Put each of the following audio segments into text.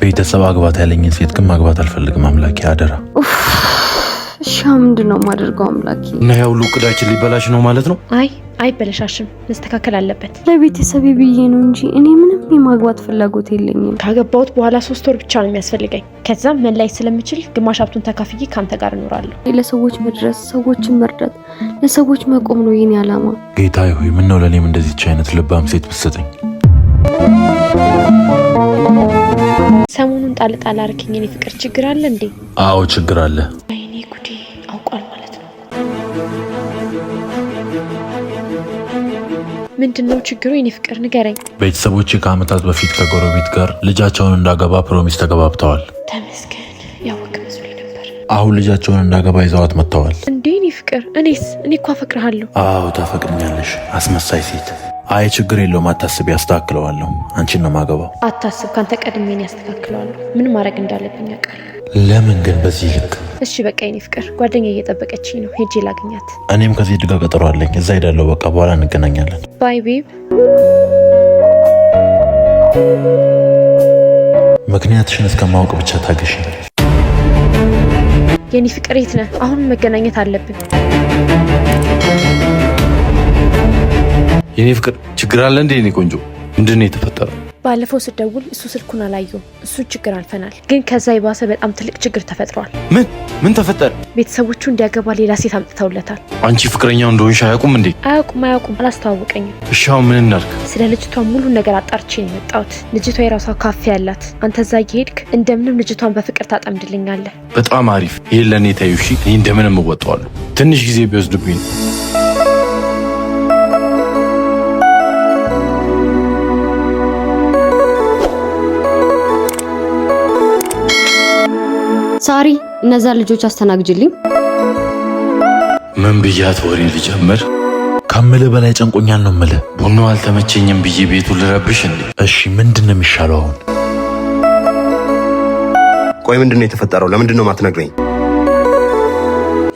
ቤተሰብ አግባት ያለኝን ሴት ግን ማግባት አልፈልግም። አምላኬ አደራ። እሺ ምንድን ነው የማደርገው አምላኬ? እና ያ ሁሉ እቅዳችን ሊበላሽ ነው ማለት ነው? አይ አይበለሻሽም፣ መስተካከል አለበት። ለቤተሰቤ ብዬ ነው እንጂ እኔ ምንም የማግባት ፍላጎት የለኝም። ካገባሁት በኋላ 3 ወር ብቻ ነው የሚያስፈልገኝ። ከዛም መለየት ስለምችል ግማሽ ሀብቱን ተካፍዬ ከአንተ ጋር እኖራለሁ። ለሰዎች መድረስ፣ ሰዎችን መርዳት፣ ለሰዎች መቆም ነው የኔ ዓላማ። ጌታዬ ሆይ ምነው ለእኔም እንደዚች አይነት ልባም ሴት ብትሰጠኝ። ሰሞኑን ጣል ጣል አርክኝ። የኔ ፍቅር ችግር አለ እንዴ? አዎ ችግር አለ። ወይኔ ጉዴ፣ አውቋል ማለት ነው። ምንድን ነው ችግሩ? የኔ ፍቅር ንገረኝ። ቤተሰቦቼ ከዓመታት በፊት ከጎረቤት ጋር ልጃቸውን እንዳገባ promise ተገባብተዋል። ተመስገን፣ ያወቅ መስሎኝ ነበር። አሁን ልጃቸውን እንዳገባ ይዘዋት መጥተዋል። እንዴ የኔ ፍቅር፣ እኔስ? እኔ እኮ አፈቅርሃለሁ። አዎ ታፈቅርኛለሽ፣ አስመሳይ ሴት። አይ ችግር የለውም አታስቢ፣ አስተካክለዋለሁ። አንቺን ነው ማገባው። አታስብ፣ ካንተ ቀድሜ እኔ አስተካክለዋለሁ። ምን ማድረግ እንዳለብኝ አውቃለሁ። ለምን ግን በዚህ ልክ? እሺ በቃ የኔ ፍቅር፣ ጓደኛ እየጠበቀችኝ ነው፣ ሄጄ ላግኛት። እኔም ከዚህ ድጋ ቀጠሮ አለኝ፣ እዛ ሄዳለሁ። በቃ በኋላ እንገናኛለን። Bye babe። ምክንያትሽን እስከማወቅ ብቻ ታገሽኝ። የኔ ፍቅር የት ነህ? አሁን መገናኘት አለብን። የኔ ፍቅር ችግር አለ እንዴ? የኔ ቆንጆ ምንድን ነው የተፈጠረው? ባለፈው ስደውል እሱ ስልኩን አላየውም። እሱ ችግር አልፈናል፣ ግን ከዛ የባሰ በጣም ትልቅ ችግር ተፈጥሯል። ምን ምን ተፈጠረ? ቤተሰቦቹ እንዲያገባ ሌላ ሴት አምጥተውለታል። አንቺ ፍቅረኛው እንደሆንሽ አያውቁም እንዴ? አያውቁም አያውቁም፣ አላስተዋወቀኝም። እሺ አሁን ምን እናድርግ? ስለ ልጅቷ ሙሉ ነገር አጣርቼ ነው የመጣሁት። ልጅቷ የራሷ ካፌ ያላት፣ አንተ እዛ እየሄድክ እንደምንም ልጅቷን በፍቅር ታጠምድልኛለህ። በጣም አሪፍ። ይሄን ለእኔ ተይው እሺ። እኔ እንደምንም እወጣዋለሁ። ትንሽ ጊዜ ቢወስድብኝ ነው። ሳሪ፣ እነዛ ልጆች አስተናግጅልኝ። ምን ብያት ወሬ ልጀምር? ከምልህ በላይ ጨንቆኛል ነው የምልህ። ቡናው አልተመቸኝም ብዬ ቤቱ ልረብሽ እንዴ? እሺ ምንድን ነው የሚሻለው አሁን? ቆይ ምንድን ነው የተፈጠረው? ለምንድን ነው የማትነግረኝ?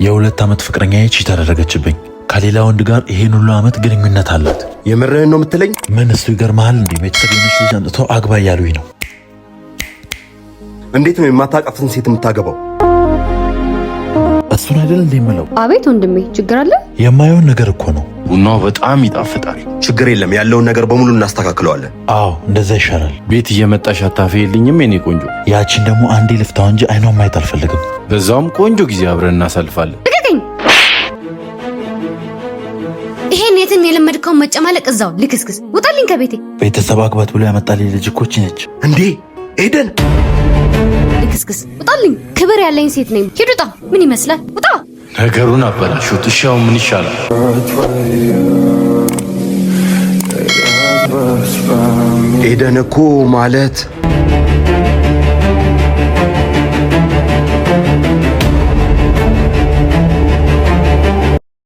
የ2 ዓመት ፍቅረኛዬ cheat አደረገችብኝ። ከሌላ ወንድ ጋር ይሄን ሁሉ ዓመት ግንኙነት አላት። የምርህን ነው የምትለኝ? ምን እሱ ይገርምሃል እንዴ? ቤተሰብ የሆነች ልጅ አምጥተው አግባ እያሉኝ ነው። እንዴት ነው የማታውቃትን ሴት የምታገባው? እሱን አይደል እንዴ የምለው። አቤት ወንድሜ፣ ችግር አለ? የማየውን ነገር እኮ ነው። ቡናው በጣም ይጣፍጣል። ችግር የለም፣ ያለውን ነገር በሙሉ እናስተካክለዋለን። አዎ እንደዛ ይሻላል። ቤት እየመጣሽ አታፈይልኝም የኔ ቆንጆ? ያቺን ደግሞ አንዴ ልፍታው እንጂ አይኗን ማየት አልፈልግም። በዛውም ቆንጆ ጊዜ አብረን እናሳልፋለን። ልቀቀኝ! ይሄን የትም የለመድከውን መጨማለቅ እዛው ልክስክስ። ውጣልኝ ከቤቴ። ቤተሰብ አግባት ብሎ ያመጣልኝ ልጅ እኮ ይህች ነች። እንዴ ኤደን፣ ልክስክስ ውጣልኝ! ክብር ያለኝ ሴት ነኝ። ሂድ ውጣ! ምን ይመስላል? ውጣ! ነገሩን አበላሹት። እሺ አሁን ምን ይሻላል? ኤደን እኮ ማለት